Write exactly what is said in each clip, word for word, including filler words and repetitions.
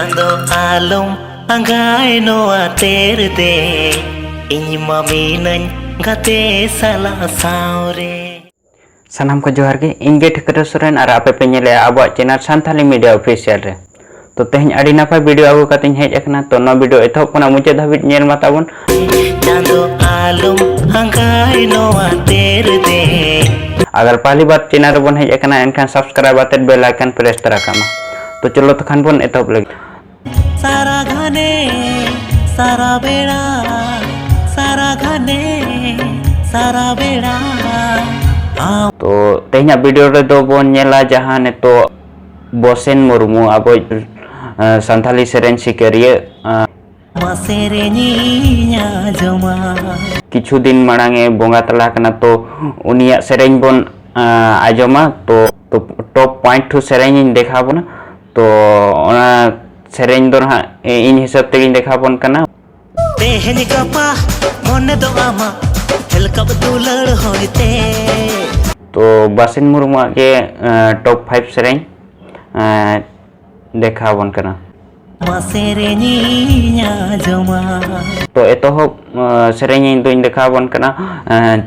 ᱟᱫᱚ ᱟᱞᱚᱢ ᱟᱸᱜᱟᱭ ᱱᱚᱣᱟ ᱛᱮᱨ ᱫᱮ, ᱤᱧ ᱢᱟ ᱢᱤᱱᱟᱹᱧ ᱜᱟᱛᱮ ᱥᱟᱞᱟᱜ ᱥᱟᱶᱨᱮ᱾ ᱥᱟᱱᱟᱢ ᱠᱚ ᱡᱚᱦᱟᱨ ᱜᱮ, ᱤᱧ ᱜᱮ ᱴᱷᱤᱠᱟᱹᱨ ᱥᱚᱨᱮᱱ ᱟᱨ ᱟᱯᱮ ᱯᱮ ᱧᱮᱞᱮᱜᱼᱟ ᱟᱵᱚᱣᱟᱜ ᱪᱮᱱᱮᱞ ᱥᱟᱱᱛᱷᱟᱞᱤ ᱢᱤᱰᱤᱭᱟ ᱚᱯᱷᱤᱥᱤᱭᱟᱞ ᱨᱮ᱾ ᱛᱚ ᱛᱮᱦᱮᱧ ᱟᱹᱰᱤ ᱱᱟᱯᱟᱭ ᱵᱷᱤᱰᱤᱭᱳ ᱟᱹᱜᱩ ᱠᱟᱛᱮᱧ ᱦᱮᱡ ᱟᱠᱟᱱᱟ, ᱛᱚ ᱱᱚᱣᱟ ᱵᱷᱤᱰᱤᱭᱳ ᱮᱛᱚᱦᱚᱵ ᱠᱷᱚᱱᱟᱜ ᱢᱩᱪᱟᱹᱫ ᱫᱷᱟᱹᱵᱤᱡ ᱧᱮᱞ ᱢᱟ ᱛᱟᱵᱚᱱ᱾ ᱪᱟᱸᱫᱚ ᱟᱞᱚᱢ ᱟᱸᱜᱟᱭ ᱱᱚᱣᱟ ᱛᱮᱨ ᱫᱮ᱾ ᱟᱜᱟᱨ ᱯᱟᱦᱞᱤ ᱵᱟᱨ ᱪᱮᱱᱮᱞ ᱨᱮᱵᱚᱱ ᱦᱮᱡ ᱟᱠᱟᱱᱟ ᱮᱱᱠᱷᱟᱱ ᱥᱟᱵᱥᱠᱨᱟᱭᱤᱵ ᱟᱛᱮᱫ ᱵᱮᱞ ᱟᱭᱠᱚᱱ ᱯᱨᱮᱥ ᱛᱚᱨᱟ ᱠᱟᱜ ᱢᱟ᱾ ᱛᱚ ᱪᱚᱞᱚ ᱛᱚᱠᱷᱟᱱ ᱵᱚᱱ ᱮᱛᱚᱦᱚᱵ ᱞᱮᱜᱮ᱾ ᱥᱟᱨᱟ ᱜᱷᱟᱱᱮ ᱥᱟᱨᱟ ᱵᱮᱲᱟ, ᱥᱟᱨᱟ ᱜᱷᱟᱱᱮ ᱥᱟᱨᱟ ᱵᱮᱲᱟ᱾ ᱛᱚ ᱛᱮᱦᱮᱧᱟᱜ ᱵᱷᱤᱰᱤᱭᱳ ᱨᱮᱫᱚ ᱵᱚᱱ ᱧᱮᱞᱟ ᱡᱟᱦᱟᱸ ᱱᱤᱛᱚᱜ ᱵᱚᱥᱮᱱ ᱢᱩᱨᱢᱩ, ᱟᱵᱚ ᱥᱟᱱᱛᱟᱲᱤ ᱥᱮᱨᱮᱧ ᱥᱤᱠᱟᱹᱨᱤᱭᱟᱹ, ᱢᱟ ᱥᱮᱨᱮᱧᱤᱧ ᱟᱸᱡᱚᱢᱟ᱾ ᱠᱤᱪᱷᱩ ᱫᱤᱱ ᱢᱟᱲᱟᱝ ᱮ ᱵᱚᱸᱜᱟ ᱛᱟᱞᱟ ᱟᱠᱟᱱᱟ, ᱛᱚ ᱩᱱᱤᱭᱟᱜ ᱥᱮᱨᱮᱧ ᱵᱚᱱ ᱟᱸᱡᱚᱢᱟ᱾ ᱛᱚ ᱴᱚᱯ ᱯᱚᱭᱮᱱᱴ ᱴᱩ ᱥᱮᱨᱮᱧ ᱤᱧ ᱫᱮᱠᱷᱟᱣ ᱵᱚᱱᱟ᱾ ᱛᱚ ᱚᱱᱟ ᱥᱮᱨᱮᱧ ᱫᱚ ᱱᱟᱦᱟᱜ ᱤᱧ ᱦᱤᱥᱟᱹᱵ ᱛᱮᱜᱮᱧ ᱫᱮᱠᱷᱟᱣ ᱵᱚᱱ ᱠᱟᱱᱟ᱾ ᱛᱮᱦᱮᱧ ᱜᱟᱯᱟ ᱢᱚᱱᱮ ᱫᱚ ᱟᱢᱟᱜ ᱦᱮᱞᱠᱟᱯ ᱫᱩᱞᱟᱹᱲ ᱦᱚᱭᱛᱮ᱾ ᱛᱚ ᱵᱟᱥᱤᱱ ᱢᱩᱨᱢᱩᱣᱟᱜ ᱜᱮ ᱴᱚᱯ ᱯᱷᱟᱭᱤᱵᱷ ᱥᱮᱨᱮᱧ ᱫᱮᱠᱷᱟᱣ ᱵᱚᱱ ᱠᱟᱱᱟ᱾ ᱢᱟ ᱥᱮᱨᱮᱧᱤᱧ ᱟᱸᱡᱚᱢᱟ᱾ ᱛᱚ ᱮᱛᱚᱦᱚᱵ ᱥᱮᱨᱮᱧ ᱤᱧ ᱫᱚᱧ ᱫᱮᱠᱷᱟᱣ ᱵᱚᱱ ᱠᱟᱱᱟ᱾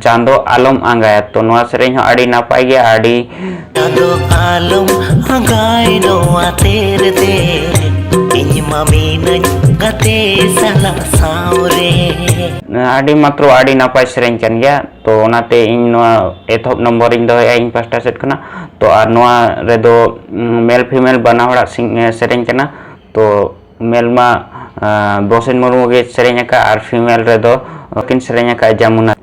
ᱪᱟᱸᱫᱚ ᱟᱞᱚᱢ ᱟᱸᱜᱟᱭᱟ᱾ ᱛᱚ ᱱᱚᱣᱟ ᱥᱮᱨᱮᱧ ᱦᱚᱸ ᱟᱹᱰᱤ ᱱᱟᱯᱟᱭ ᱜᱮᱭᱟ, ᱟᱹᱰᱤ ᱟᱫᱚ ᱟᱞᱚᱢ ᱟᱸᱜᱟᱭ ᱱᱚᱣᱟ ᱛᱮᱨ ᱫᱮ, ᱤᱧ ᱢᱟ ᱢᱤᱱᱟᱹᱧ ᱜᱟᱛᱮ ᱥᱟᱞᱟᱜ ᱥᱟᱶᱨᱮ᱾ ᱟᱹᱰᱤ ᱢᱟᱛᱨᱚ ᱟᱹᱰᱤ ᱱᱟᱯᱟᱭ ᱥᱮᱨᱮᱧ ᱠᱟᱱ ᱜᱮᱭᱟ᱾ ᱛᱚ ᱚᱱᱟᱛᱮ ᱤᱧ ᱱᱚᱣᱟ ᱮᱛᱚᱦᱚᱵ ᱱᱚᱢᱵᱚᱨ ᱤᱧ ᱫᱚᱦᱚᱭᱮᱫᱼᱟ ᱤᱧ ᱯᱟᱥᱴᱟ ᱥᱮᱫ ᱠᱷᱚᱱᱟᱜ᱾ ᱛᱚ ᱟᱨ ᱱᱚᱣᱟ ᱨᱮᱫᱚ ᱢᱮᱞ ᱯᱷᱤᱢᱮᱞ ᱵᱟᱱᱟ ᱦᱚᱲᱟᱜ ᱥᱤᱝ- ᱥᱮᱨᱮᱧ ᱠᱟᱱᱟ᱾ ᱛᱚ ᱢᱮᱞ ᱢᱟ ᱵᱚᱥᱮᱱ ᱢᱩᱨᱢᱩ ᱜᱮ ᱥᱮᱨᱮᱧ ᱟᱠᱟᱫ ᱟᱨ ᱯᱷᱤᱢᱮᱞ ᱨᱮᱫᱚ ᱠᱤᱱ ᱥᱮᱨᱮᱧ ᱟᱠᱟᱫ ᱡᱟᱢᱩᱱᱟ᱾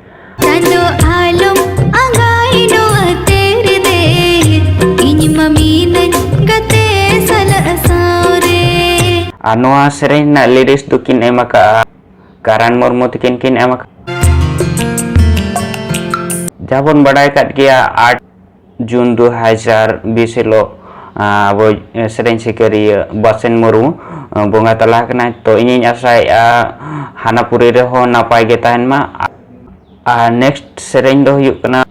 ᱪᱟᱸᱫᱚ ᱟᱞᱚᱢ ᱟᱸᱜᱟᱭ ᱱᱚᱣᱟ ᱛᱮᱨ ᱫᱮ, ᱤᱧ ᱢᱟ ᱢᱤᱱᱟᱹᱧ ᱜᱟᱛᱮ ᱥᱟᱞᱟᱜ ᱥᱟᱶᱨᱮ᱾ ᱟᱨ ᱱᱚᱣᱟ ᱥᱮᱨᱮᱧ ᱨᱮᱱᱟᱜ ᱞᱤᱨᱤᱠᱥ ᱫᱚᱠᱤᱱ ᱮᱢ ᱟᱠᱟᱫᱼᱟ ᱠᱟᱨᱟᱱ ᱢᱩᱨᱢᱩ ᱛᱟᱹᱠᱤᱱ ᱠᱤᱱ ᱮᱢ ᱟᱠᱟᱫᱼᱟ᱾ ᱡᱟᱦᱟᱸ ᱵᱚᱱ ᱵᱟᱰᱟᱭ ᱠᱟᱫ ᱜᱮᱭᱟ, ᱟᱴ ᱡᱩᱱ ᱫᱩ ᱦᱟᱡᱟᱨ ᱵᱤᱥ ᱦᱤᱞᱳᱜ ᱟᱵᱚ ᱥᱮᱨᱮᱧ ᱥᱤᱠᱟᱹᱨᱤᱭᱟᱹ ᱵᱟᱥᱮᱱ ᱢᱩᱨᱢᱩ ᱵᱚᱸᱜᱟ ᱛᱟᱞᱟ ᱟᱠᱟᱱᱟᱭ᱾ ᱛᱚ ᱤᱧᱤᱧ ᱟᱥᱟᱭᱮᱫᱼᱟ ᱦᱟᱱᱟ ᱯᱩᱨᱤ ᱨᱮᱦᱚᱸ ᱱᱟᱯᱟᱭ ᱜᱮ ᱛᱟᱦᱮᱱ ᱢᱟ᱾ ᱟᱨ ᱱᱮᱠᱥᱴ ᱥᱮᱨᱮᱧ ᱫᱚ ᱦᱩᱭᱩᱜ ᱠᱟᱱᱟ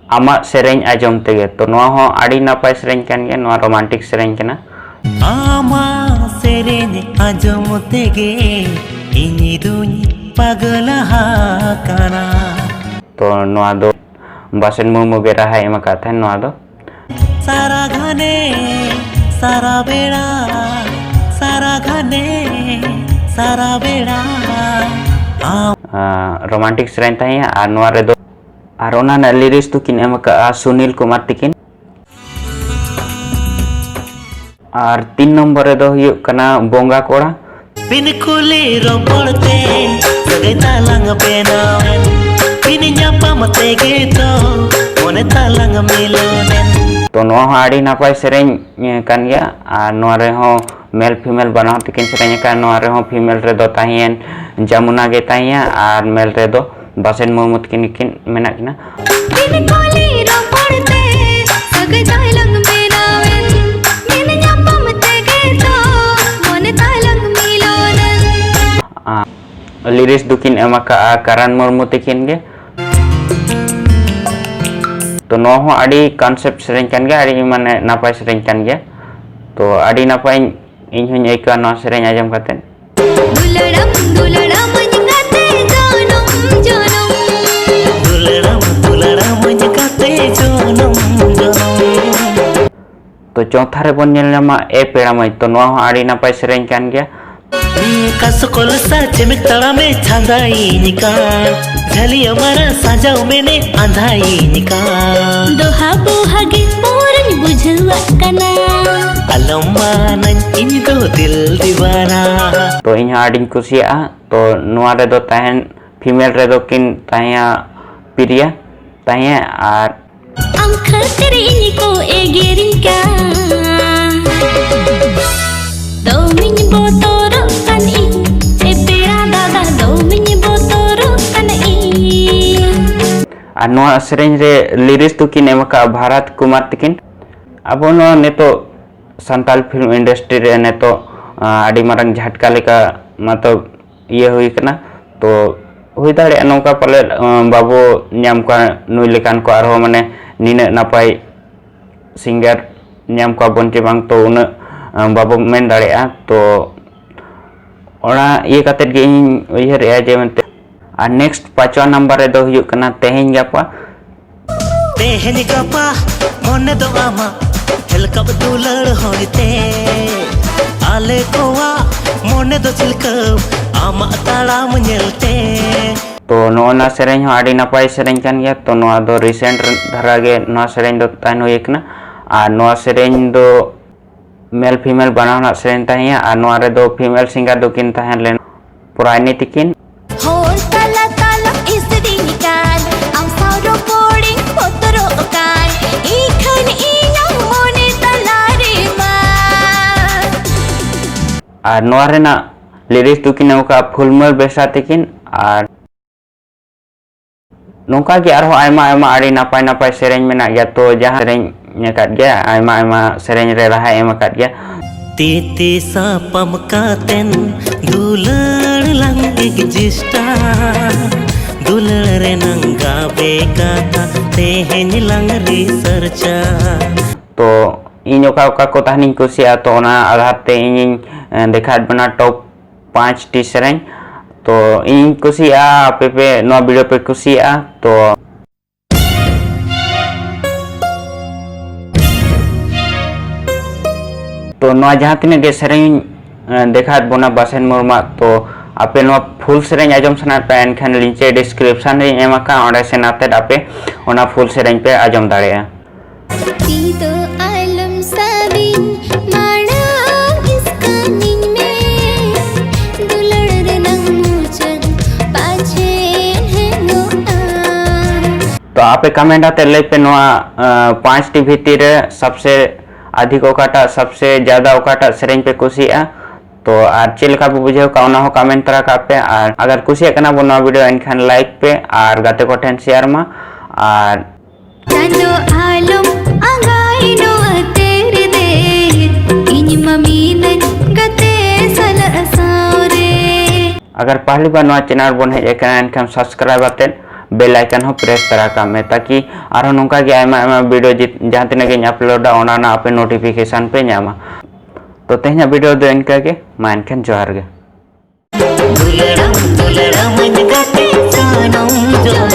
ᱟᱢᱟᱜ ᱥᱮᱨᱮᱧ ᱟᱸᱡᱚᱢ ᱛᱮᱜᱮ᱾ ᱛᱚ ᱱᱚᱣᱟ ᱦᱚᱸ ᱟᱹᱰᱤ ᱱᱟᱯᱟᱭ ᱥᱮᱨᱮᱧ ᱠᱟᱱ ᱜᱮᱭᱟ, ᱱᱚᱣᱟ ᱨᱳᱢᱟᱱᱴᱤᱠ ᱥᱮᱨᱮᱧ ᱠᱟᱱᱟ᱾ ᱟᱢᱟᱜ ᱥᱮᱨᱮᱧ ᱟᱸᱡᱚᱢ ᱛᱮᱜᱮ ᱤᱧ ᱫᱩᱧ ᱯᱟᱜᱽᱞᱟ ᱟᱠᱟᱱᱟ᱾ ᱛᱚ ᱱᱚᱣᱟ ᱫᱚ ᱵᱟᱥᱮᱱ ᱢᱩᱨᱢᱩ ᱜᱮ ᱨᱟᱦᱟᱭ ᱮᱢ ᱟᱠᱟᱫ ᱛᱟᱦᱮᱸᱱ ᱱᱚᱣᱟ ᱫᱚ᱾ ᱥᱟᱨᱟ ᱜᱷᱟᱱᱮ ᱥᱟᱨᱟ ᱵᱮᱲᱟ, ᱥᱟᱨᱟ ᱜᱷᱟᱱᱮ ᱥᱟᱨᱟ ᱵᱮᱲᱟ ᱟᱢ᱾ ᱨᱳᱢᱟᱱᱴᱤᱠ ᱥᱮᱨᱮᱧ ᱛᱟᱦᱮᱸᱭᱟ ᱟᱨ ᱱᱚᱣᱟ ᱨᱮᱫᱚ, ᱟᱨ ᱚᱱᱟ ᱨᱮᱱᱟᱜ ᱞᱤᱨᱤᱠᱥ ᱫᱚᱠᱤᱱ ᱮᱢ ᱟᱠᱟᱫᱼᱟ ᱥᱩᱱᱤᱞ ᱠᱩᱢᱟᱨ ᱛᱤᱠᱤᱱ᱾ ᱟᱨ ᱛᱤᱱ ᱱᱚᱢᱵᱚᱨ ᱨᱮᱫᱚ ᱦᱩᱭᱩᱜ ᱠᱟᱱᱟ ᱵᱚᱸᱜᱟ ᱠᱚᱲᱟ᱾ ᱵᱤᱱ ᱠᱩᱞᱤ ᱨᱚᱯᱚᱲ ᱛᱮ ᱥᱟᱹᱜᱟᱹᱭ ᱛᱟᱞᱟᱝ ᱵᱮᱱᱟᱣᱮᱱ, ᱵᱤᱱ ᱧᱟᱯᱟᱢ ᱛᱮᱜᱮ ᱛᱚ ᱢᱚᱱᱮ ᱛᱟᱞᱟᱝ ᱢᱤᱞᱚᱱᱮᱱ᱾ ᱛᱚ ᱱᱚᱣᱟ ᱦᱚᱸ ᱟᱹᱰᱤ ᱱᱟᱯᱟᱭ ᱥᱮᱨᱮᱧ, ᱮ, ᱠᱟᱱ ᱜᱮᱭᱟ᱾ ᱟᱨ ᱱᱚᱣᱟ ᱨᱮᱦᱚᱸ ᱢᱮᱞ ᱯᱷᱤᱢᱮᱞ ᱵᱟᱱᱟ ᱦᱚᱲ ᱛᱮᱠᱤᱱ ᱥᱮᱨᱮᱧ ᱟᱠᱟᱫᱼᱟ᱾ ᱱᱚᱣᱟ ᱨᱮᱦᱚᱸ ᱯᱷᱤᱢᱮᱞ ᱨᱮᱫᱚ ᱛᱟᱦᱮᱸᱭᱮᱱ ᱡᱟᱢᱩᱱᱟ ᱜᱮ ᱛᱟᱦᱮᱸᱭᱟ ᱟᱨ ᱢᱮᱞ ᱨᱮᱫᱚ ᱵᱟᱥᱮᱱ ᱢᱩᱨᱢᱩ ᱛᱟᱹᱠᱤᱱ ᱜᱮᱠᱤᱱ ᱢᱮᱱᱟᱜ ᱠᱤᱱᱟ᱾ ᱵᱤᱱ ᱠᱩᱞᱤ ᱨᱚᱯᱚᱲ ᱛᱮ ᱥᱟᱹᱜᱟᱹᱭ ᱛᱟᱭᱞᱟᱝ ᱵᱮᱱᱟᱣᱮᱱ, ᱵᱤᱱ ᱧᱟᱯᱟᱢ ᱛᱮᱜᱮ ᱛᱚ ᱢᱚᱱᱮ ᱛᱟᱭᱞᱟᱝ ᱢᱤᱞᱚᱱᱮᱱ᱾ ᱟᱨ ᱞᱤᱨᱤᱠᱥ ᱫᱚᱠᱤᱱ ᱮᱢ ᱟᱠᱟᱫᱼᱟ ᱠᱟᱨᱟᱱ ᱢᱩᱨᱢᱩ ᱛᱟᱹᱠᱤᱱ ᱜᱮ᱾ ᱛᱚ ᱱᱚᱣᱟ ᱦᱚᱸ ᱟᱹᱰᱤ ᱠᱚᱱᱥᱮᱯᱴ ᱥᱮᱨᱮᱧ ᱠᱟᱱ ᱜᱮᱭᱟ, ᱟᱹᱰᱤ ᱢᱟᱱᱮ ᱱᱟᱯᱟᱭ ᱥᱮᱨᱮᱧ ᱠᱟᱱ ᱜᱮᱭᱟ᱾ ᱛᱚ ᱟᱹᱰᱤ ᱱᱟᱯᱟᱭ ᱤᱧ ᱦᱚᱸᱧ ᱟᱹᱭᱠᱟᱹᱣᱟ ᱱᱚᱣᱟ ᱥᱮᱨᱮᱧ ᱟᱸᱡᱚᱢ ᱠᱟᱛᱮ᱾ ᱫᱩᱞᱟᱹᱲᱟᱢ ᱫᱩᱞᱟᱹᱲᱟᱢᱟᱹᱧ ᱠᱟᱛᱮ ᱡᱚᱱᱚᱢ ᱡᱚᱱᱚᱢ᱾ ᱫᱩᱞᱟᱹᱲᱟᱢ ᱫᱩᱞᱟᱹᱲᱟᱢᱟᱹᱧ ᱠᱟᱛᱮ ᱡᱚᱱᱚᱢ ᱡᱚᱱᱚᱢ᱾ ᱛᱚ ᱪᱚᱣᱛᱷᱟ ᱨᱮᱵᱚᱱ ᱧᱮᱞ ᱧᱟᱢᱟ ᱮ ᱯᱮᱲᱟ ᱢᱟᱹᱭ᱾ ᱛᱚ ᱱᱚᱣᱟ ᱦᱚᱸ ᱟᱹᱰᱤ ᱱᱟᱯᱟᱭ ᱥᱮᱨᱮᱧ ᱠᱟᱱ ᱜᱮᱭᱟ᱾ ᱠᱟᱥᱠᱚᱞ ᱥᱟᱪᱮᱢ ᱛᱟᱲᱟᱢᱮ ᱪᱷᱟᱸᱫᱟᱭᱤᱧ ᱠᱟᱱ, ᱡᱷᱟᱹᱞᱤᱭᱟᱹ ᱢᱟᱨᱟ ᱥᱟᱡᱟᱣ ᱢᱮᱱᱮ ᱟᱸᱫᱷᱟᱭᱤᱧ ᱠᱟᱱ᱾ ᱫᱚᱦᱟ ᱵᱚᱦᱟ ᱜᱮ ᱯᱚᱨᱚᱧ ᱵᱩᱡᱷᱟᱹᱣᱟᱜ ᱠᱟᱱᱟ᱾ ᱟᱞᱚᱢ ᱢᱟᱱᱟᱧ ᱤᱧ ᱫᱚ ᱫᱤᱞ ᱫᱤᱣᱟᱱᱟ᱾ ᱛᱚ ᱤᱧ ᱦᱚᱸ ᱟᱹᱰᱤᱧ ᱠᱩᱥᱤᱭᱟᱜᱼᱟ᱾ ᱛᱚ ᱱᱚᱣᱟ ᱨᱮᱫᱚ ᱛᱟᱦᱮᱱ, ᱯᱷᱤᱢᱮᱞ ᱨᱮᱫᱚ ᱠᱤᱱ ᱛᱟᱦᱮᱸᱭᱟ ᱯᱤᱨᱤᱭᱟ ᱛᱟᱦᱮᱸ ᱟᱨ ᱟᱢ ᱠᱷᱟᱹᱛᱤᱨ ᱤᱧ ᱠᱚ ᱮᱜᱮᱨᱤᱧ ᱠᱟᱱ᱾ ᱫᱚᱢᱤᱧ ᱵᱚᱛᱚᱨᱚᱜ ᱠᱟᱱ ᱤᱧ, ᱮ ᱯᱮᱲᱟ ᱫᱟᱫᱟ, ᱫᱚᱢᱤᱧ ᱵᱚᱛᱚᱨᱚᱜ ᱠᱟᱱ ᱤᱧ᱾ ᱟᱨ ᱱᱚᱣᱟ ᱥᱮᱨᱮᱧ ᱨᱮ ᱞᱤᱨᱤᱠᱥ ᱫᱚᱠᱤᱱ ᱮᱢ ᱟᱠᱟᱫᱼᱟ ᱵᱷᱟᱨᱟᱛ ᱠᱩᱢᱟᱨ ᱛᱟᱹᱠᱤᱱ᱾ ᱟᱵᱚ ᱱᱚᱣᱟ ᱱᱤᱛᱚᱜ ᱥᱟᱱᱛᱟᱲ ᱯᱷᱤᱞᱢ ᱤᱱᱰᱟᱥᱴᱨᱤ ᱨᱮ ᱱᱤᱛᱚᱜ, ᱟ, ᱟᱹᱰᱤ ᱢᱟᱨᱟᱝ ᱡᱷᱟᱴᱠᱟ ᱞᱮᱠᱟ ᱢᱚᱛᱞᱚᱵ ᱤᱭᱟᱹ ᱦᱩᱭ ᱠᱟᱱᱟ᱾ ᱛᱚ ᱦᱩᱭ ᱫᱟᱲᱮᱭᱟᱜᱼᱟ ᱱᱚᱝᱠᱟ ᱯᱟᱞᱮᱫ, ᱟ, ᱵᱟᱵᱚ ᱧᱟᱢ ᱠᱚᱣᱟ ᱱᱩᱭ ᱞᱮᱠᱟᱱ ᱠᱚ ᱟᱨᱦᱚᱸ, ᱢᱟᱱᱮ ᱱᱤᱱᱟᱹᱜ ᱱᱟᱯᱟᱭ ᱥᱤᱝᱜᱟᱨ ᱧᱟᱢ ᱠᱚᱣᱟ ᱵᱚᱱ ᱪᱮ ᱵᱟᱝ, ᱛᱚ ᱩᱱᱟᱹᱜ ᱵᱟᱵᱚ ᱢᱮᱱ ᱫᱟᱲᱮᱭᱟᱜᱼᱟ᱾ ᱛᱚ ᱚᱱᱟ ᱤᱭᱟᱹ ᱠᱟᱛᱮᱫ ᱜᱮ ᱤᱧ ᱩᱭᱦᱟᱹᱨᱮᱜᱼᱟ ᱡᱮ ᱢᱮᱱᱛᱮ, ᱟᱨ next ᱯᱟᱸᱪᱣᱟ ᱱᱟᱢᱵᱟᱨ ᱨᱮᱫᱚ ᱦᱩᱭᱩᱜ ᱠᱟᱱᱟ ᱛᱮᱦᱮᱧ ᱜᱟᱯᱟ᱾ ᱛᱮᱦᱮᱧ ᱜᱟᱯᱟ ᱢᱚᱱᱮ ᱫᱚ ᱟᱢᱟᱜ, ᱦᱮᱞᱠᱟᱯ ᱫᱩᱞᱟᱹᱲ ᱦᱚᱭᱛᱮ ᱟᱞᱮ ᱠᱚᱣᱟᱜ ᱢᱚᱱᱮ ᱫᱚ ᱪᱤᱞᱠᱟᱹᱣ ᱟᱢᱟᱜ ᱛᱟᱲᱟᱢ ᱧᱮᱞᱛᱮ᱾ ᱛᱚ ᱱᱚᱜᱼᱚ ᱱᱚᱣᱟ ᱥᱮᱨᱮᱧ ᱦᱚᱸ ᱟᱹᱰᱤ ᱱᱟᱯᱟᱭ ᱥᱮᱨᱮᱧ ᱠᱟᱱ ᱜᱮᱭᱟ᱾ ᱛᱚ ᱱᱚᱣᱟ ᱫᱚ recent ᱫᱷᱟᱨᱟ ᱜᱮ ᱱᱚᱣᱟ ᱥᱮᱨᱮᱧ ᱫᱚ ᱛᱟᱦᱮᱱ ᱦᱩᱭ ᱠᱟᱱᱟ᱾ ᱟᱨ ᱱᱚᱣᱟ ᱥᱮᱨᱮᱧ ᱫᱚ male female ᱵᱟᱱᱟᱨ ᱨᱮᱱᱟᱜ ᱥᱮᱨᱮᱧ ᱛᱟᱦᱮᱸᱭᱟ᱾ ᱟᱨ ᱱᱚᱣᱟ ᱨᱮᱫᱚ female singer ᱫᱚᱠᱤᱱ ᱛᱟᱦᱮᱸ ᱞᱮᱱᱟ ᱯᱚᱨᱟᱭᱱᱤ ᱛᱤᱠᱤᱱ᱾ ᱦᱚᱲ ᱛᱟᱞᱟ ᱛᱟᱞᱟᱢ ᱤᱥᱨᱤᱧ ᱠᱟᱱ, ᱟᱢ ᱥᱟᱶ ᱨᱚᱯᱚᱲᱤᱧ ᱵᱚᱛᱚᱨᱚᱜ ᱠᱟᱱ, ᱤᱠᱷᱟᱹᱱ ᱤᱧᱟᱹᱜ ᱢᱚᱱᱮ ᱛᱟᱞᱟ ᱨᱮᱢᱟ᱾ ᱟᱨ ᱱᱚᱣᱟ ᱨᱮᱱᱟᱜ lyrics ᱫᱚᱠᱤᱱ ᱮᱢ ᱟᱠᱟᱫᱼᱟ ᱯᱷᱩᱞᱢᱟᱹᱞ ᱵᱮᱥᱨᱟ ᱛᱤᱠᱤᱱ᱾ ᱟᱨ ᱱᱚᱝᱠᱟ ᱜᱮ ᱟᱨᱦᱚᱸ ᱟᱭᱢᱟ ᱟᱭᱢᱟ ᱟᱹᱰᱤ ᱱᱟᱯᱟᱭ ᱱᱟᱯᱟᱭ ᱥᱮᱨᱮᱧ ᱢᱮᱱᱟᱜ ᱜᱮᱭᱟ᱾ ᱛᱚ ᱡᱟᱦᱟᱸ ᱥᱮᱨᱮᱧ ᱟᱠᱟᱫ ᱜᱮᱭᱟ, ᱟᱭᱢᱟ ᱟᱭᱢᱟ ᱥᱮᱨᱮᱧ ᱨᱮ ᱨᱟᱦᱟᱭ ᱮᱢ ᱟᱠᱟᱫ ᱜᱮᱭᱟ᱾ ᱛᱤ ᱛᱤ ᱥᱟᱯᱟᱢ ᱠᱟᱛᱮᱱ ᱫᱩᱞᱟᱹᱲ ᱞᱟᱝ exist-ᱟ, ᱫᱩᱞᱟᱹᱲ ᱨᱮᱱᱟᱝ ᱜᱟᱵᱮ ᱠᱟᱛᱷᱟ ᱛᱮᱦᱮᱧ ᱞᱟᱝ research-ᱟ᱾ ᱛᱚ ᱤᱧ ᱚᱠᱟ ᱚᱠᱟ ᱠᱚ ᱛᱟᱦᱮᱱᱤᱧ ᱠᱩᱥᱤᱭᱟᱜᱼᱟ, ᱛᱚ ᱚᱱᱟ ᱟᱫᱷᱟᱨ ᱛᱮ ᱤᱧᱤᱧ, ᱮ, ᱫᱮᱠᱷᱟᱣᱮᱫ ᱵᱚᱱᱟ top ᱯᱟᱸᱪ ᱴᱤ ᱥᱮᱨᱮᱧ᱾ ᱛᱚ ᱤᱧ ᱠᱩᱥᱤᱭᱟᱜᱼᱟ, ᱟᱯᱮ ᱯᱮ ᱱᱚᱣᱟ video ᱯᱮ ᱠᱩᱥᱤᱭᱟᱜᱼᱟ᱾ ᱛᱚ ᱛᱚ ᱱᱚᱣᱟ ᱡᱟᱦᱟᱸ ᱛᱤᱱᱟᱹᱜ ᱜᱮ ᱥᱮᱨᱮᱧ, ᱮ, ᱫᱮᱠᱷᱟᱣᱮᱫ ᱵᱚᱱᱟ ᱵᱟᱥᱮᱱ ᱢᱩᱨᱢᱩᱣᱟᱜ, ᱛᱚ ᱟᱯᱮ ᱱᱚᱣᱟ full ᱥᱮᱨᱮᱧ ᱟᱸᱡᱚᱢ ᱥᱟᱱᱟᱭᱮᱫ ᱯᱮ ᱮᱱᱠᱷᱟᱱ ᱱᱤᱪᱮ description ᱨᱮᱧ ᱮᱢ ᱟᱠᱟᱫᱼᱟ, ᱚᱸᱰᱮ ᱥᱮᱱ ᱟᱛᱮᱫ ᱟᱯᱮ ᱚᱱᱟ full ᱥᱮᱨᱮᱧ ᱯᱮ ᱟᱸᱡᱚᱢ ᱫᱟᱲᱮᱭᱟᱜᱼᱟ᱾ ᱛᱤ ᱫᱚ ᱟᱞᱚᱢ ᱥᱟᱵᱤᱧ, ᱢᱟᱲᱟᱝ ᱤᱥᱠᱟᱹᱱᱤᱧ ᱢᱮ, ᱫᱩᱞᱟᱹᱲ ᱨᱮᱱᱟᱝ ᱢᱩᱪᱟᱹᱫ ᱯᱟᱪᱷᱮ ᱦᱮᱱᱚᱜᱼᱟ᱾ ᱛᱚ ᱟᱯᱮ comment ᱟᱛᱮ ᱞᱟᱹᱭ ᱯᱮ ᱱᱚᱣᱟ, ᱟ, ᱯᱟᱸᱪ ᱴᱤ ᱵᱷᱤᱛᱤᱨ ᱨᱮ ᱥᱚᱵᱥᱮ ᱟᱫᱷᱤᱠ ᱚᱠᱟᱴᱟᱜ, ᱥᱚᱵᱥᱮ ᱡᱟᱫᱟ ᱚᱠᱟᱴᱟᱜ ᱥᱮᱨᱮᱧ ᱯᱮ ᱠᱩᱥᱤᱭᱟᱜᱼᱟ᱾ ᱛᱚ ᱟᱨ ᱪᱮᱫ ᱞᱮᱠᱟ ᱯᱮ ᱵᱩᱡᱷᱟᱹᱣ ᱠᱟᱜᱼᱟ ᱚᱱᱟ ᱦᱚᱸ comment ᱛᱚᱨᱟ ᱠᱟᱜ ᱯᱮ᱾ ᱟᱨ ᱟᱜᱟᱨ ᱠᱩᱥᱤᱭᱟᱜ ᱠᱟᱱᱟ ᱵᱚᱱ ᱱᱚᱣᱟ video ᱮᱱᱠᱷᱟᱱ like ᱯᱮ ᱟᱨ ᱜᱟᱛᱮ ᱠᱚᱴᱷᱮᱱ share ᱢᱟ᱾ ᱟᱨ ᱪᱟᱸᱫᱚ ᱟᱞᱚᱢ ᱟᱸᱜᱟᱭ ᱱᱚᱣᱟ ᱛᱮᱨ ᱫᱮ, ᱤᱧ ᱢᱟ ᱢᱤᱱᱟᱹᱧ ᱜᱟᱛᱮ ᱥᱟᱞᱟᱜ ᱥᱟᱶ ᱨᱮ᱾ ᱟᱜᱟᱨ ᱯᱟᱦᱞᱤ ᱵᱟᱨ ᱱᱚᱣᱟ channel ᱵᱚᱱ ᱦᱮᱡ ᱟᱠᱟᱱᱟ ᱮᱱᱠᱷᱟᱱ subscribe ᱟᱛᱮᱫ bell icon ᱦᱚᱸ press ᱛᱚᱨᱟ ᱠᱟᱜ ᱢᱮ, ᱛᱟᱠᱤ ᱟᱨᱦᱚᱸ ᱱᱚᱝᱠᱟ ᱜᱮ ᱟᱭᱢᱟ ᱟᱭᱢᱟ video ᱡᱤ-, ᱡᱟᱦᱟᱸ ᱛᱤᱱᱟᱹᱜ ᱜᱤᱧ uploadᱟ ᱚᱱᱟ ᱨᱮᱱᱟᱜ ᱟᱯᱮ notification ᱯᱮ ᱧᱟᱢᱟ᱾ ᱛᱚ ᱛᱮᱦᱮᱧᱟᱜ ᱵᱷᱤᱰᱤᱭᱳ ᱫᱚ ᱤᱱᱠᱟᱹ ᱜᱮ᱾ ᱢᱟ ᱮᱱᱠᱷᱟᱱ ᱡᱚᱦᱟᱨ ᱜᱮ᱾ ᱫᱩᱞᱟᱹᱲᱟᱢ ᱫᱩᱞᱟᱹᱲᱟᱢᱟᱹᱧ ᱜᱟᱛᱮ ᱥᱟᱱᱟᱢ ᱡᱚᱦᱟᱨ᱾